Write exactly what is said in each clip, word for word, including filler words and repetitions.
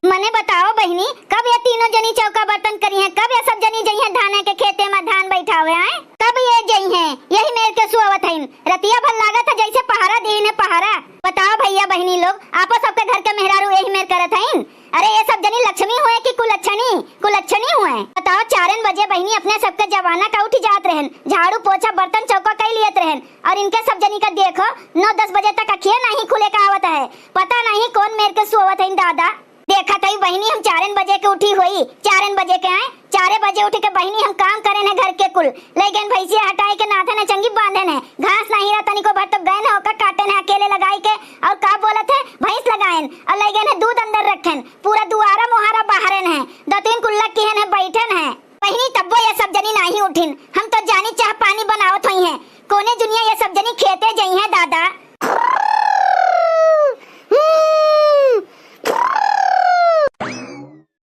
मने बताओ बहिनी, कब ये तीनों जनी चौका बर्तन करिहैं? कब ये सब जनी जइहैं धाने के खेते मा धान बैठावे आए? कब ये जइहैं? यही मेर के सोवत हइन। रतिया भर लागत है जैसे पहरा दीन है पहरा। बताओ भइया बहिनी लोग, आपो सबके घर के मेहरारू यही मेर करत हइन। अरे ये सब जनी लक्ष्मी हुए कि कुलच्छनी, कुलच्छनी हुए? बताओ, चारन बजे बहिनी अपने सबके जमाना का उठ जात रहन, झाड़ू पोछा बर्तन चौका कई लियत रहन, और इनके सब जनी का देखो, नौ दस बजे तक अखिए नहीं खुले का आवत है। पता नहीं कौन मेर के सोवत हइन दादा। देखत हई बहिनी, हम चारन बजे के उठी होई, चारन बजे के आए, चारे बजे उठ के बहिनी हम काम करेन है घर के कुल, लइ गएन भैंसिया हटाए के नाथे न चंगी बांधेन है, घास नहीं रहा तनिको भर तो गएन है ओका काटेन है अकेले लगाई के, और का बोलत है भैंस लगाएन, और लइ गएन है दूध अंदर रखेन, पूरा दुआरा मोहारा बहारेन है, दो तीन कुल्ला किहन है बैठेन है। बहिनी तब्बो ये सब जनी नाही उठिन, हम तो जानी चाह पानी बनावत होइहैं, कोने जुनिया ये सब जनी खेते जइहैं दादा।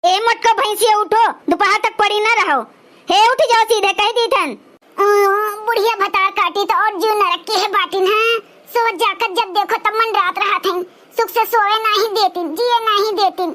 ए मोटको भैंसिया उठो, दोपहर तक पड़ी ना रहो। हे उठ जाओ सीधे कह दी थन। अ, बुढ़िया भतार काटी तो और जीव नरक के है बाटिन है। सोवत जागत जब देखो तब मंडरात रहत हइन। सुख से सोवे नाही देतिन, जिए नाही देतिन।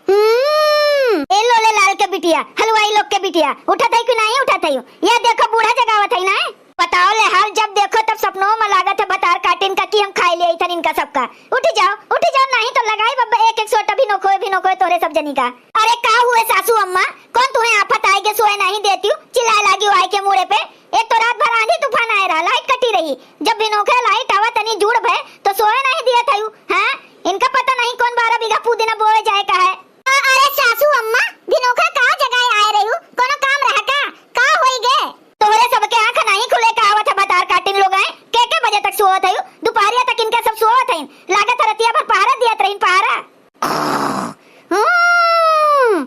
हम्म, ए लोले लाल के बिटिया, हलवाई लोग के बिटिया, उठत है कि नाही उठत है? या देखो बूढ़ा जगावत है ना। बताओ ले हाल, जब देखो तब सपनों मा लागत है भतार काटिन का कि हम खाए ले आई थन इनका सबका। उठी जाओ, उठी जाओ, नाही तो लगाई बब्बा एक एक सोटा भी नोखोए, भी नोखोए तोरे सब जनी का। अरे का हुए सासू अम्मा, कौन तुहैं आफत आए के सोए नाही देतिउ, चिल्लाए लागिउ आए के मुड़े पे। एक तो रात भर आंधी तूफान आए रहा, लाइट कटी रही, जब भी नोखे लाइट आवा तनी जूड़ भय तो सोए नाही दिया थयू। हाँ, इनका पता नहीं कौन बारह बीघा पुदीना बोए जाए का है। अ-, अरे सासू अम्मा, भिनोखा का जगाए आए रह्यू? कोनो काम रहा का? का होई गे? तोहरे सबके आँख नाहीं खुले का आवत है, भतार काटिन लोग आए। के के बजे तक सोवत हयू? दुपहरिया तक इनके सब सोवत हईन। लागत है रतिया भर पहरा दियत रहीन, पहरा। हम्म।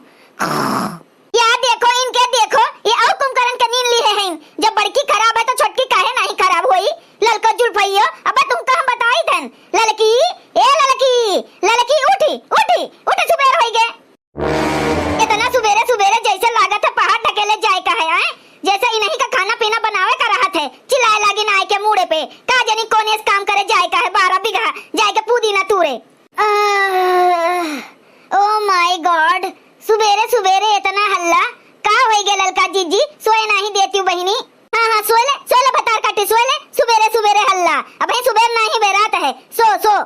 या देखो, इनके देखो, ये और कुंभकर्ण के नींद लिहे हईन। जब बड़की खराब है तो छोटकी काहे नाहीं खराब होई? ललको जुल्फइयो, अबे तुमका हम बताई थन। ललकी, ए ललकी, ललकी उठी, उठी, उठी, सुबेर होई गे। इतना सुबेरे सुबेरे जैसे लागत है पहाड़ ढकेले जाए का है, आए? जैसे इन्हीं का खाना पीना बनावे का रहत है, चिल्लाए लागिन आए के मूड़े पे, का जनी कौन एस काम करे जाए का है, बारह बीघा जाए के पुदीना तूरे। आह, oh my God, सुबेरे सुबेरे इतना हल्ला, का होई गे ललका जीजी, सोए नाही देतिउ बहिनी? हाँ, हाँ, सोए ले, सोए ले भतार काटी, सोए ले, सुबेरे सुबेरे हल्ला, अबहीं सुबेर नाही बेरात है, सो, सो।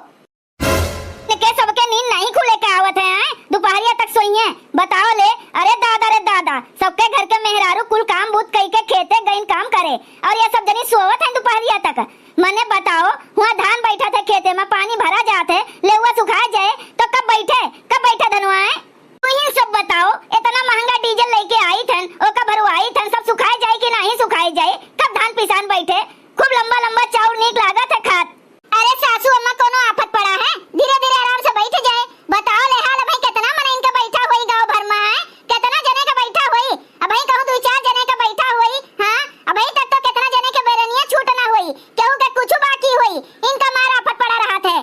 के सबके नींद नाही खुले के आवत है, आए? दुपहरिया तक सोइए, बताओ ले, अरे दादा रे दादा, सबके घर के मेहरारू कुल काम बूत कई के खेते गईन काम करे, और ये सब जनी सोवत है दुपहरिया तक। मने बताओ, हुआं धान बैठत है खेते मा, पानी भरा जात है, लेउआ सुखा जाए, तो कब बैठे, कब बैठे धनवा, आए? तुहीं सब बताओ, इतना महंगा डीजल लेके आई थन, ओका भरवाई थन, सब सुखाए जाए कि नाही सुखाए जाए? कब धान पिसान बैठे? खूब लंबा लंबा चाउर नीक लागत है खात। अरे सासू अम्मा, कोनो आफत पड़ा है? धीरे धीरे आराम से बैठ जाए। बताओ ले हाल, अबहीं कितना मनइन का बैठा होई गाँव भर मा, आए? कितना जने का बैठा होई? अबहीं कहूँ दुई चार जने का बैठा होई, हाँ? अबहीं तक तो कितना जने के बेरनिया छूट ना होई, केहू के कुछ बाकी होई, इनका मार आफत पड़ा रहत है।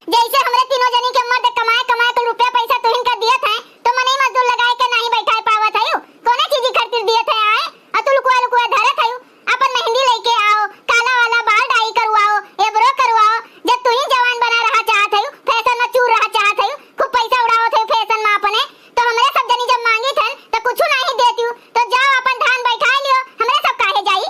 जैसे हमरे तीनों जनी के मर्द कमाए कमाए के रुपया पैसा तुहिन का दियत है, तो मनई मजदूर लगाए के नाही बैठाए पावत हयू। कौने चीज खातिर दियत है आए? आ तू लुकवा लुकवा धरत हयू। अपन मेहंदी लेके आओ, काला वाला बाल डाई करवाओ, एब्रो करवाओ। जब तुही जवान बना रहा चाहत हयू, फैशन में चूर रहा चाहत हयू, खूब पैसा उड़ावत हयू फैशन में अपने, तो हमरे सब जनी जब मांगी थन, तो कुछ नाही देतियू, तो जाओ अपन धान बैठा लियो, हमरे सब काहे जाई?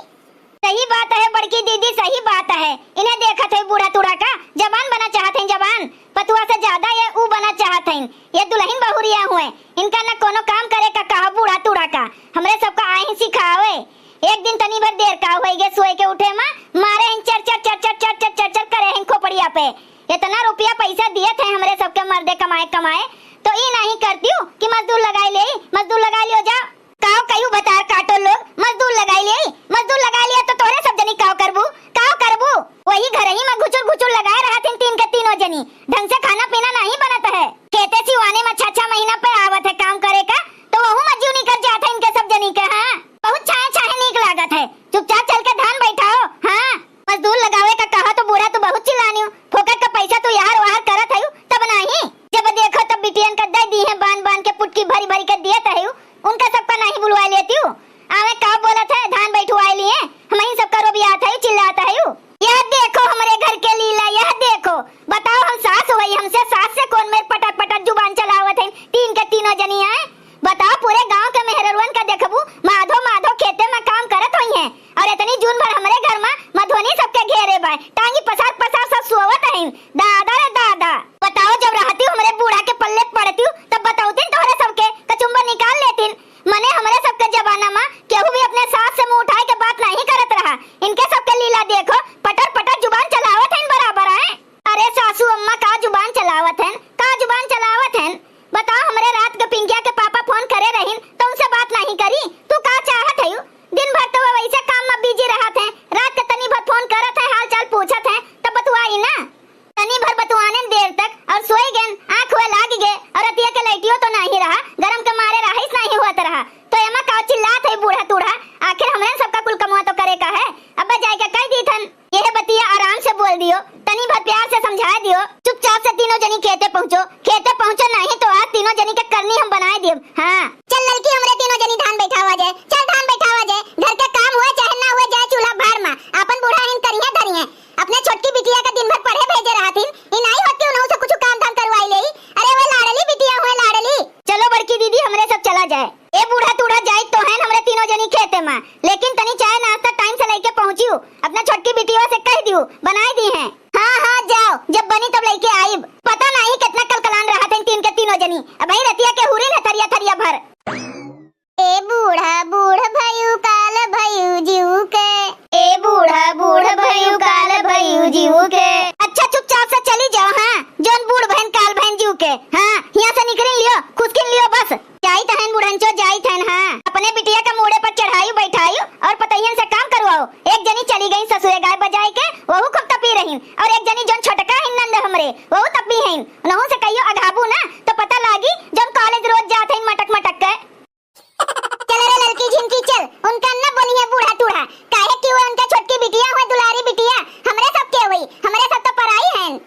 सही बात है बड़की दीदी, सही बात है। इन्हें देखत है बूढ़ा तूढ़ा का जबान बना चाहत है, जबान। पतुआ से ज्यादा ये ऊ बना चाहत है। ये दुल्हन बहुरिया हुए, इनका न कोनो काम करे का कहा बूढ़ा तूढ़ा का। हमरे सबका आही सिखावे। एक दिन तनी भर देर का होई गे सोए के उठे मा, मारे हैं चर चर चर चर चर चर चर चर करे हैं खोपड़िया पे। इतना रुपया पैसा दिए थे हमरे सबके मर्दे कमाए कमाए, तो ई नहीं करती हूँ कि मजदूर लगाई ले, मजदूर लगाई लियो जाओ। काव कहियो भतार काटो लोग, मजदूर लगाई ले, मजदूर लगाई लिया तो तोहरे सब जनी काव करबू, काव करबू? वही घर ही में घुचुर घुचुर लगाए रहत हिन तीन के तीनों जनी, ढंग से खाना पीना नहीं बनत है। खेते सिवाने में छह छह महीना पे आवत है काम करे का, तो वहू में जीव निकल जात है इनके सब जनी के। हाँ, बहुत छाहे छाहे नीक लागत है, चुपचाप चल के धान बैठाओ। हाँ, मजदूर लगावे का कहा तो बूढ़ा तू बहुत चिल्लानी हूँ, फोकट का पैसा तू यार वार करत है तब नहीं, जब देखो तब बिटियन का दे दी है बांध बांध के पुटकी भरी भरी के दिए तो है। उनका सबका नहीं बुलवा लेती हूँ। आवे का बोलत है, धान बैठवाए लिए, हमही सबका रोबियात है, चिल्लात है। यह देखो हमरे घर के लीला, यह देखो, बताओ हम सास होई, हमसे सास तो, तो नाही रहा, गरम के मारे रहा, इस नाही होत रहा। तो एमा का चिल्लात है बूढ़ा तूढ़ा, आखिर हमरे सबका कुल कमवा तो करे का है। अब जाए के कह दी थन, यह बतिया आराम से बोल दियो, तनी भर प्यार से समझा दियो। चुपचाप से तीनों जनी खेते पहुँचो, खेते पहुँचो, नाही तो आज तीनों जनी के करनी हम बनाए दियो। हाँ, चल ललकी, हमरे तीनों जनी धान बैठावा जाए, चल धान बैठावा जाए, घर के काम हुए चाहे ना हुए, जाए चूल्हा भाड़ मा, आपन बूढ़ा हिन करिहे धरिहे। अपने छोटकी बिटिया के दिन भर पढ़े भेजे रहत हिन, ई नाही होत कि उनहू से कुछ काम धाम करवाई लेई। अरे वो लाडली बिटिया हुए लाडली। चलो बड़की दीदी, हमरे सब चला जाए। ए बूढ़ा तूढ़ा जाइत तो हैं हमरे तीनों जनी खेते मा, लेकिन तनी चाय नाश्ता टाइम से लेके पहुँचियो। अपने छोटकी बिटिया से कह दियो, बनाए दी हैं। हाँ हाँ जाओ, जब बनी तब लेके आइब। पता नाही कितना कलकलान रहत हैं तीन के तीनों जनी। अबहीं रतिया के हुरिन है थरिया थरिया भर। ए बूढ़ा बूढ़ भयू काल भयू जीव के। ए बूढ़ा बूढ़ भयू काल भयू जीव के। अच्छा चुपचाप से चली जाओ, हाँ, जौन बूढ़ भैन काल भैन जीव के, हाँ, हियाँ से निकरिन लियो, खुसकिन लियो बस। जाइत हन बुढ़ंचो, जाइत हन, हाँ, अपने बिटिया का मूड़े पर चढ़ायु बैठायु और पतैयन से काम करवाओ। एक जनी चली गई ससुरे गाय बजाए के, वहू खूब तपी रहीन, और एक जनी जौन छोटका है नंद हमरे, वहू तपी हैं, उनहू से कहियो अघाबू ना, तो पता लागी जौन कॉलेज रोज जात हैं मटक मटक के। चल रे ललकी झिमकी चल, उनका न बोलिहे बूढ़ा टूढ़ा, काहे कि वो उनका छोटकी बिटिया हुए, दुलारी बिटिया, हमरे सब के हुई, हमरे सब तो पराई हैं।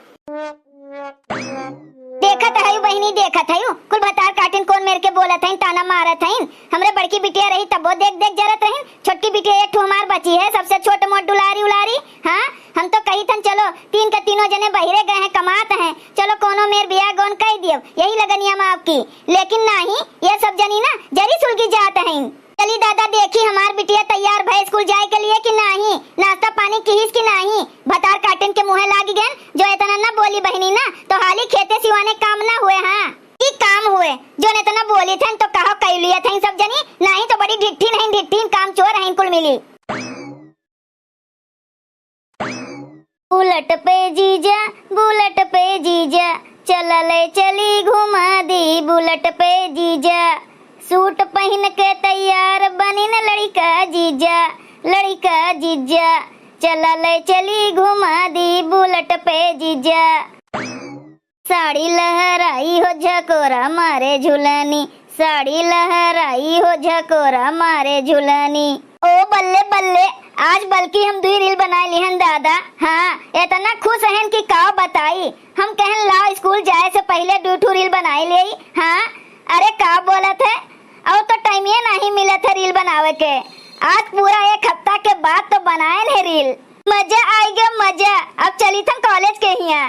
देखत हयू बहिनी, देखत हयू, कुल भतार काटिन कौन मेर के बोलत हईन, ताना मारत हईन। हमरे बड़की बिटिया रही तबो देख देख जरत रहीन, छोटकी बिटिया एक ठो हमार बची है, सबसे छोट मोट दुलारी उलारी। हाँ, हम तो कही थन चलो तीन के तीनों जने बहिरे गए हैं, कमात हैं, चलो कौनो मेर बियाह गौन कह दियो यही लगनिया में आपकी। लेकिन नाही, ये सब जनी ना जरी सुलगी जात हैं। चली दादा, देखी हमार बिटिया तैयार भय स्कूल जाए के लिए कि नाही, नाश्ता पानी किहिस कि नाही। भतार काटिन के मुँहे लाग गए, जो इतना ना बोली बहिनी ना, तो हाली खेते सिवाने काम ना हुए। हाँ, की काम हुए, जो इतना बोली थे तो कहो कह लिए थे सब जनी, नाही तो बड़ी ढिट्ठी नहीं, ढिट्ठी काम चोर हैं कुल मिली। बुलेट पे जीजा, बुलेट पे जीजा, चला ले चली घुमा दी बुलेट पे जीजा। सूट पहिन के तैयार बनिन लड़िका जीजा, लड़िका जीजा, चला ले चली घुमा दी बुलेट पे जीजा। साड़ी लहराई हो झकोरा मारे झुलनी, साड़ी लहराई हो झकोरा मारे झुलनी। ओ बल्ले बल्ले, आज बल्कि हम दुई रील बनाए लिहन दादा। हाँ, इतना खुश हन कि का बताई। हम कहन लाओ स्कूल जाए से पहिले दुई ठो रील बनाए लेई। हाँ, अरे का बोलत है, और तो टाइमिये नाही मिलत है रील बनावे के। आज पूरा एक हफ्ता के बाद तो बनाएन है रील। मजा आइगा मजा। अब चली थन कॉलेज के हिया।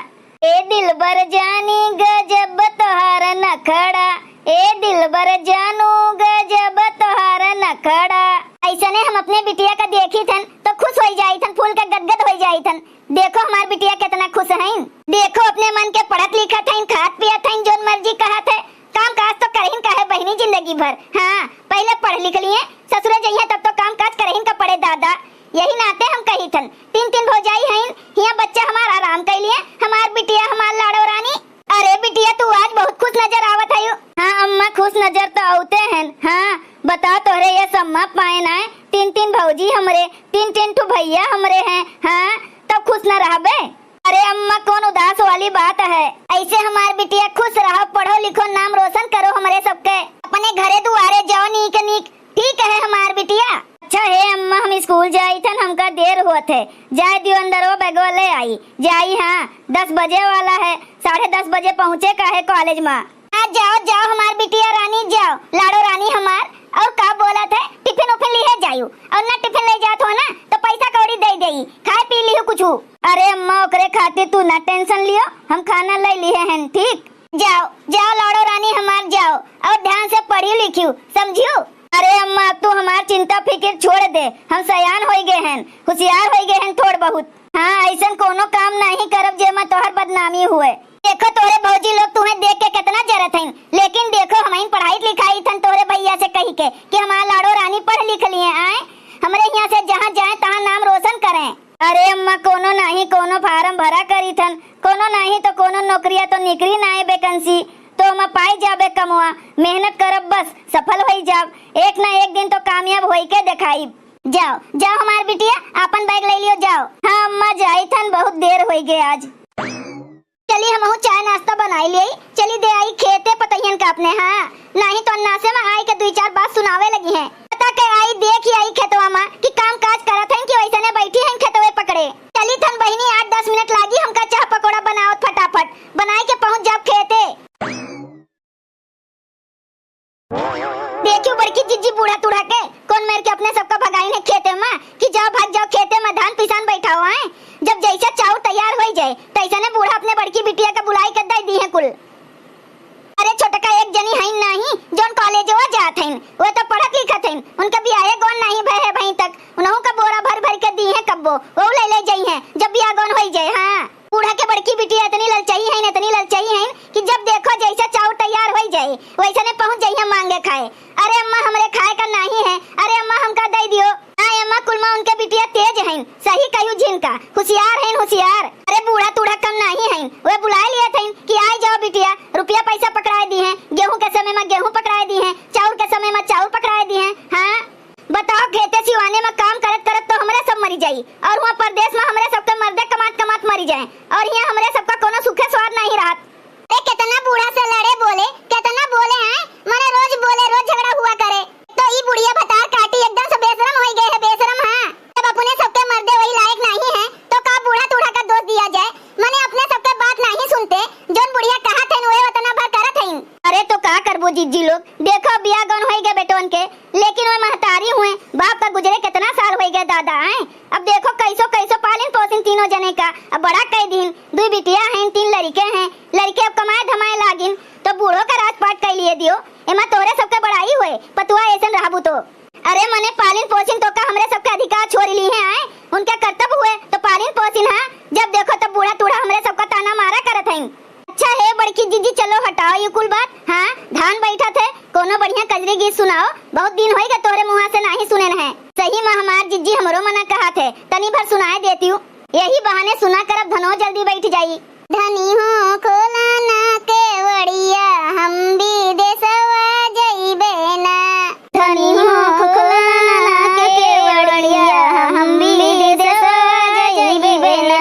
ए दिलबर जानी गजब तोहार नखड़ा, ए दिलबर जानू गजब तोहार नखड़ा। ऐसने हम अपने बिटिया का देखी थन तो खुश होई जाई थन, फूल के गदगद होई जाई थन। देखो हमार बिटिया कितना खुश हईन, देखो अपने मन के पढ़त लिखत हईन, खात पियत हईन, जौन मर्जी कहत है, काम काज तो करहिन काहे बहिनी जिंदगी भर। हाँ, पहिले पढ़ लिख लिए, ससुरे जइहे तब तो काम काज करहिन का पड़े दादा। यही नाते हम कही थन, तीन तीन भौजाई हईन, हियाँ बच्चा हमार आराम कइ लिए, हमार बिटिया, हमार लाड़ो रानी। अरे बिटिया, तू आज बहुत खुश नजर आवत हयू। हाँ अम्मा, खुश नजर तो आवते हैं। हाँ, बताओ तोहरे ये सम्मा पाए नाय, तीन तीन भौजी हमरे, तीन तीन ठो भैया हमरे हैं। हाँ, तब खुश न रहबे? अरे अम्मा, कौन उदास वाली बात है? ऐसे हमार बिटिया खुश रहो, पढ़ो लिखो, नाम रोशन करो हमरे सबके। अपने घरे दुआरे जाओ नीक नीक, ठीक है हमार बिटिया। अच्छा हे अम्मा, हम स्कूल जाई थन, हमका देर होत है, जाए दियो अंदर वो बैगवा ले आई। जाई, हाँ, दस बजे वाला है, साढ़े दस बजे पहुँचे का है कॉलेज में। हाँ, जाओ, जाओ हमार बिटिया रानी, जाओ, लाड़ो रानी हमार। और का बोलत है, टिफिन उफिन लिहे जायू, और ना टिफिन ले जात हो ना, तो पैसा कौड़ी दे देई, खाए पी लिहू कुछू। अरे अम्मा, ओकरे खातिर तू ना टेंशन लियो, हम खाना ले लिहे हैं, ठीक? जाओ, जाओ लाड़ो रानी हमार, जाओ, और ध्यान से पढ़ियो लिखियो, समझियो? अरे अम्मा, तू हमार चिंता फिकिर छोड़ दे, हम सयान होई गए हैं, होशियार होई गए हैं थोड़ बहुत। हाँ, ऐसन कोनो काम नहीं करब जेमा तोहर बदनामी हुए। देखो तोहरे भौजी लोग तुम्हें देख के कितना जरत हैं, लेकिन देखो हमइन पढ़ाई लिखाई थन तोहरे भैया से कही के कि हमार लाड़ो रानी पढ़ लिख लिए आए, हमरे यहाँ से जहाँ जाए तहाँ नाम रोशन करें। अरे अम्मा, कोनो नहीं कोनो फार्म भरा करी थन, कोनो नहीं तो कोनो नौकरिया तो निकरी नाए वैकेंसी, तो हम पाई जाबे कमवा, मेहनत करब बस, सफल होई जाब, एक ना एक दिन तो कामयाब होई के देखाई। जाओ, जाओ हमार बिटिया, आपन बैग ले लियो, जाओ। हाँ अम्मा, जाई थन, बहुत देर होई गए आज। चली हमहू चाय नाश्ता बनाई लेई, चली दे आई खेते पतइयन का अपने, हाँ, नाहीं तो अन्नासे मा आई के दुई चार बात सुनावे लगिहैं। पता के आई, देखि आई खेतवा मा कि काम काज करत हइन कि वैसने बैठी हइन खेतवे पकड़े। चली थन बहिनी, आठ दस मिनट लागी हमका चाह पकौड़ा बनावत, फटाफट बनाई के पहुँच जाब खेते। देखियो बड़की जिज्जी बूढ़ा तूढ़ा के, कौन मेर के अपने सबका भगाइन है खेते मा कि जाओ भाग जाओ खेते मा धान पिसान बैठाओ हैं। जब जैसे चाउर तैयार होई जाए तैसने बूढ़ा अपने बड़की बिटिया के बुलाई के दे दीहैं कुल। अरे छोटका एक जनी हइन नाहीं जौन कॉलेजवा जात हइन, वे तो पढ़त लिखत हइन, उनके बियाहे गौन नाहीं भए है भई तक, उनहू का बोरा भर भर के दीहैं कब्बो, वो ले ले जइहैं जब बियाह गौन होई जाए। हाँ। बूढ़ा के बड़की बिटिया इतनी ललचाई हइन, इतनी ललचाई हइन कि जब देखो जैसे चाउर तैयार होई जाए, वैसने पहुँच जइहैं माँगे खाए। अरे अम्मा, हमरे खाए का नाहीं है, अरे अम्मा, हमका दइ दियो। हाँ अम्मा, कुलमा उनके बिटिया तेज हइन, सही कहियो झिनका, हुसियार हइन, हुसियार। अरे बूढ़ा तूढ़ा कम नाहीं हइन, वे बुलाए लियत हइन कि आइ जाओ बिटिया, रुपया पैसा पकड़ाए दीहैं, गेहूँ के समय मा गेहूँ पकड़ाए दीहैं, चाउर के समय मा चाउर पकड़ाए दीहैं। हाँ। बताओ, खेते सिवाने मा काम करत करत तो हमरे सब मरी जाई, और हुआँ परदेस मा हमरे सबके मर्दे कमात कमात मरी जाए, और हियाँ हमरे सबका कौनो सुखे स्वाद नाहीं रहत। अरे, केतना बूढ़ा से लड़े बोले, केतना बोले हैं, मने रोज बोले, रोज झगड़ा हुआ करे। तो ई बुढ़िया भतार काटी एकदम से बेशरम होई गए है, बेशरम। हाँ, जब अपने सबके मर्दे वही लायक नाहीं है, तो का बूढ़ा तूढ़ा का दोष दिया जाए? मने अपने सबके बात नाहीं सुनते, जौन बुढ़िया कहत हइन, उहे ओतना भर करत हइन। अरे तो का करबो जिज्जी लोग, देखो बियाह गौन होई गए बेटवन के, लेकिन वे महतारी हुए, बाप का गुजरे केतना साल होई गए दादा, आए। अब देखो कैसो कैसो पालिन पोसिन तीनों जने का, अब बड़ा कई दिन, दुई बिटिया हैं, तीन लड़के हैं, लड़के अब कमाए धमाए लागिन, तो बूढ़ो का राजपाट कई लिए दियो, एमा तोरे सबके बड़ाई हुए, पतुआ ऐसन रहबू तो। अरे मने पालिन पोसिन तो का हमरे सबके अधिकार छोड़ ली है, आए? उनके कर्तव्य हुए तो पालिन पोसिन, हाँ? जब देखो तब बूढ़ा तूढ़ा हमरे सबका ताना मारा करत हइन। अच्छा हे बड़की जिज्जी, चलो हटाओ ये कुल बात। हाँ, धान बैठत है, कोनो बढ़िया कजरी गीत सुनाओ, बहुत दिन होई गए तोहरे मुँहा से नाहीं सुनेन है। सही मा हमार जिज्जी हमरो मना कहत है, तनी भर सुनाए देतिउ, यही बहाने सुना करब धनो जल्दी बैठ जाई। धनी हो खोला ना केवड़िया, हम बिदेसवा जइबे ना। धनी हो खोला ना केवड़िया, हम बिदेसवा जइबे ना।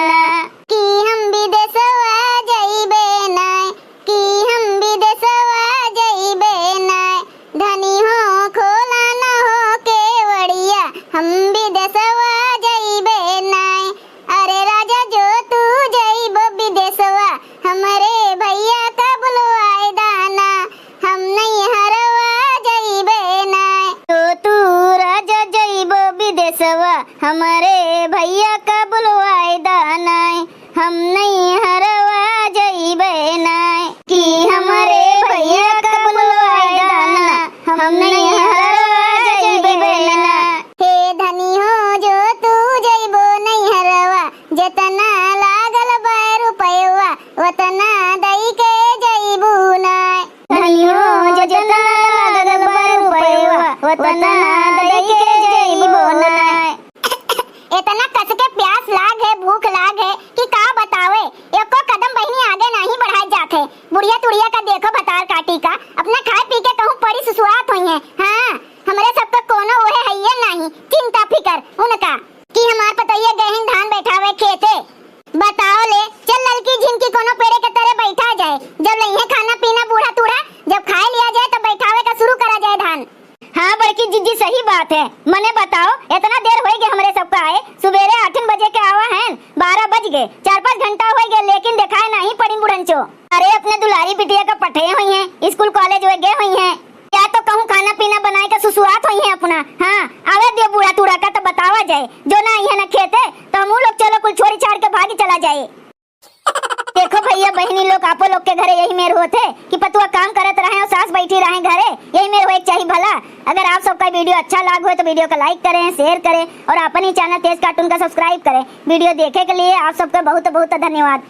कि हम बिदेसवा जइबे नाय, कि हम बिदेसवा जइबे नाय। धनी हो खोला न हो केवड़िया, हम बिदेसवा जइबे नाय। अरे राजा जो तू जइबो बिदेसवा, हमरे भइया का बुलवाए दाना। हम नैहरवा जइबे नाय। तो तू राजा जइबो बिदेसवा, हमरे भइया का बुलवाए दानाय। हम नैहरवा जइबे नाय। कि हमरे भइया का बुलवाए दाना, हम नैहरवा जइबे ना। हे धनी हो जो तू जइबो नैहरवा, जेतना लागल बा रुपयवा, ओतना दई के जइबू नाय। धनी हो, जेतना लागल बा रुपयवा, ओतना दई के जइबो नाय। एतना कस के प्यास लाग है, भूख लाग है कि का बतावे, एको कदम बहिनी आगे नाहीं बढ़ाए जात है। बुढ़िया तुढ़िया का देखो भतार काटी का, अपना खाए पी के कहूँ परी सुसुआत होइहैं। हाँ, हमरे सबका कोनो ओहे हइये नाहीं, चिंता फिकर उनका कि हमार पतोहिया गए हैं धान बैठावे खेते। बताओ ले, चल ललकी झिनकी कोनो पेड़े के तरे बैठा जाए। जब लइहे खाना पीना बूढ़ा तूढ़ा, जब खाए लिया जाए तब बैठावे का शुरू करा जाए धान। हाँ बड़की जिज्जी, सही बात है। मने बताओ, एतना देर होई गए हमरे सबका आए, सुबेरे आठन बजे के आवा हैं, बारह बज गए, चार पाँच घंटा होई गए, लेकिन देखाए नाहीं पड़िन बुढ़नचो। अरे अपने दुलारी बिटिया का पठे होइहैं, स्कूल कॉलेज वे गए होइहैं, या तो कहूँ खाना पीना बनाए के सुसुआत होइहैं अपना। हाँ, आवे दियो बूढ़ा तूढ़ा का तो बतावा जाए, जो ना आइहैं ना खेते तो हमहू लोग चलो कुल छोड़ी छाड़ के भागी चला जाए। देखो भइया बहिनी लोग, आपो लोग के घरे यही मेर होत है कि पतुआ काम करत रहे और सास बैठी रहे घरे, यही मेर होए के चाही भला। अगर आप सबका video अच्छा लाग होए तो video का like करें, share करें और अपन ही channel तेज cartoon का subscribe करें। Video देखे के लिए आप सबका बहुत बहुत धन्यवाद।